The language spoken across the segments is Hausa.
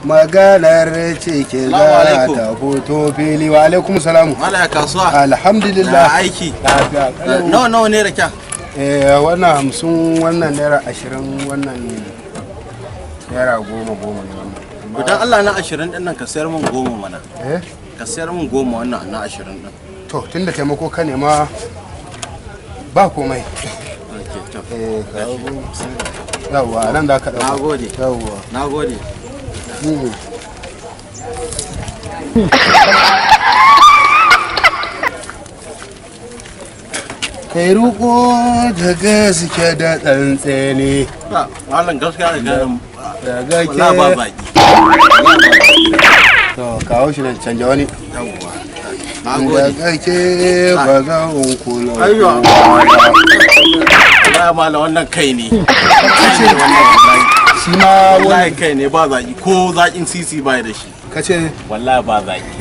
Maganar ciki Salamu za alaikum. ta fito fili. Wa alaikum salamu. Mala, ya kasuwa? Alhamdulillah. Ya aiki? Lafiya kalau. Nawa nawa ne raken? Eh, wannan 50, wannan ₦20, wannan ₦10 10 ne wannan. To, dan Allah, na 20 din nan ka sayar min 10 mana. Eh? Ka sayar min 10, wannan na 20 din. To, tunda taimako ka nema, ba komai. Okay, to. Eh, yawwa, nan za ka dauka. Nagode. Yawwa. Nagode. Kai ruko da gaske da tsantseni. Ba, malam, gaskiya da ganin Da wallahi ba gake. zaki. To, kawo shi nan, canja wani. Yawwa. Da Nagode. kake ba zan kula. Ayyo. Wallahi malam, wannan kai ne. Kai ne wannan wallahi. Shi ma Wallahi wani kai ne, ba zaki, ko zakin sisi ba da shi. Kace? Wallahi ba zaki.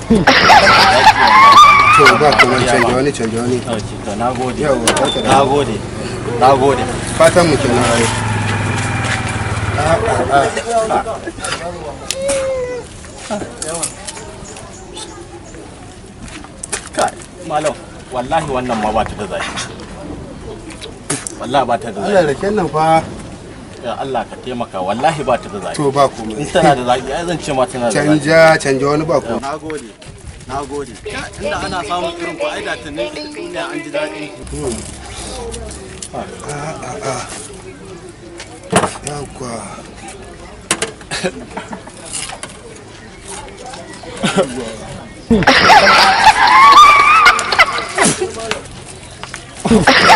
To, ba komai, canja wani, canja wani. Okay, to, nagode. Yawwa, barka da. Nagode. Nagode. Fatan mu kenan ai. A a a. Kai, malam, wallahi wannan ma ba ta da zaki. Wallahi ba ta da Allah zaki. raken nan fa. Ya Allah, ka taimaka, wallahi ba ta da zaki. To, ba komai. In tana da zaki ai zan ce ma tana da zaki. Canja, canja wani, ba komai. Nagode. Nagode. Inda ana samun irin ku ai da tunin duniya an ji daɗi. A a a. Yawwa.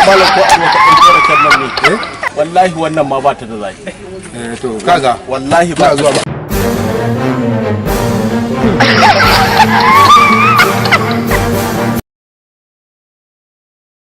Malam, ko a wata ɗauke raken nan ne. Wallahi wannan ma ba ta da zaki. Eh, to kaga. Wallahi ba Ba zuwa ba.